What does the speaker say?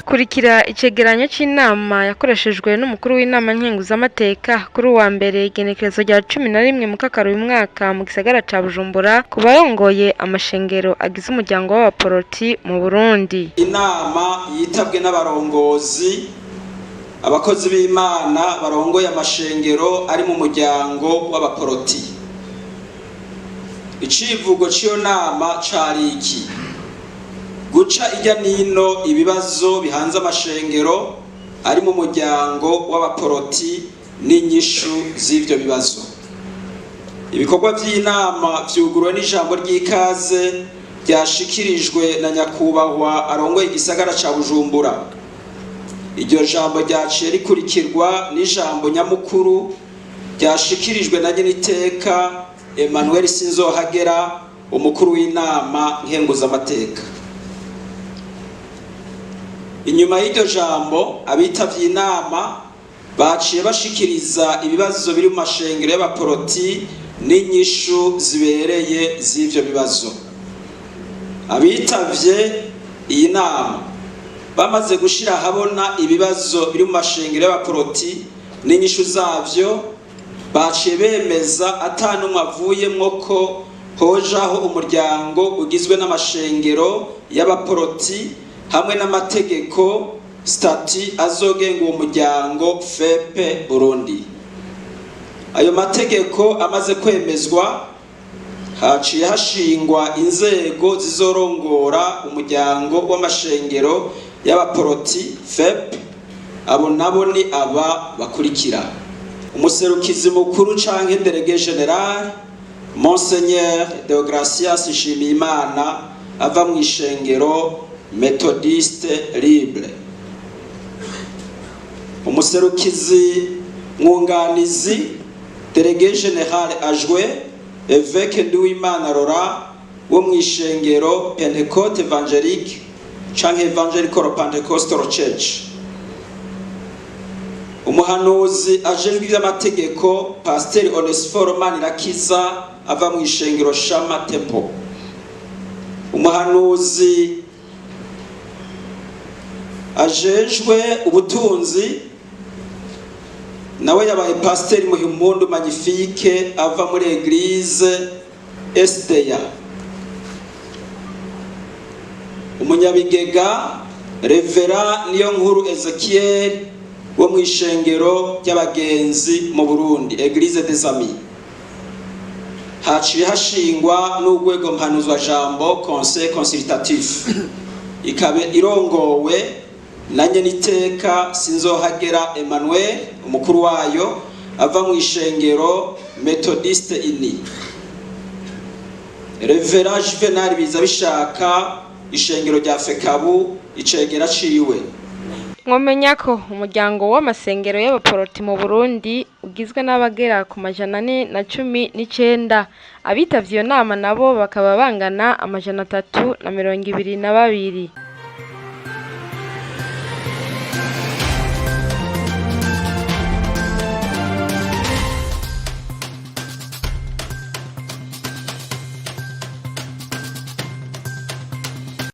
Kurikira icegeranyo c'inama yakoreshejwe n'umukuru w'inama nkenguzamateka kuri uwa mbere, igenekerezo rya 11 Mukakaro uyu mwaka, mu gisagara ca Bujumbura, ku barongoye amashengero agize umuryango w'abaporoti mu Burundi. Inama yitabwe n'abarongozi, abakozi b'Imana barongoye amashengero ari mu muryango w'abaporoti. Icivugo c'iyo nama cari iki: guca ijya nino ibibazo bihanze amashengero ari mu muryango w'abaporoti n'inyishu z'ivyo bibazo. Ibikorwa vy'inama vyuguruwe n'ijambo ry'ikaze ryashikirijwe na nyakubahwa arongoye igisagara ca Bujumbura. Iryo jambo ryaciye rikurikirwa n'ijambo nyamukuru ryashikirijwe na nyeniteka Emmanuel Sinzohagera, umukuru w'inama nkenguzamateka. Inyuma y'iryo jambo, abitavye inama baciye bashikiriza ibibazo biri mu mashengero y'abaporoti n'inyishu zibereye z'ivyo bibazo. Abitavye iyi nama bamaze gushira ahabona ibibazo biri mu mashengero y'abaporoti n'inyishu zavyo, baciye bemeza atanumwe avuyemwo ko hojaho umuryango ugizwe n'amashengero y'abaporoti hamwe n'amategeko, statuts, azogenga uwo muryango FEP Burundi. Ayo mategeko amaze kwemezwa, haciye hashingwa inzego zizorongora umuryango w'amashengero y'abaporoti FEP. Abo nabo ni aba bakurikira: umuserukizi mukuru canke délégué général, Monseigneur Deogracias Nshimiyimana, ava mu ishengero Methodiste Libre; umuserukizi mwunganizi, délégué général adjoint, Évêque Nduwimana Laurent wo mu ishengero Pentecôte Évangélique canke Evangelical Pentecostal Church; umuhanuzi ajejwe ivy'amategeko, Pasiteri Onesphore Manirakiza, ava mu ishengero Shama Temple; umuhanuzi ajejwe ubutunzi nawe yabaye Pasiteri Muhimpundu Magnifique, ava muri Église SDA; umunyabigega, Révérend Niyo Nkuru Ezekiel wo mu ishengero ry'abagenzi mu Burundi, Église des Amis. Haciye hashingwa n'urwego mpanuzwajambo, conseil consultatif, ikaba irongowe na nyeniteka Sinzohagera Emmanuel, umukuru wayo, ava mu ishengero Methodiste Unie; Révérend Juvenal Bizabishaka, ishengero rya FECABU, icegera ciwe. Mwomenya ko umuryango w'amasengero y'abaporoti mu Burundi ugizwe n'abagera ku 419. Abitavye iyo nama nabo bakaba bangana 322.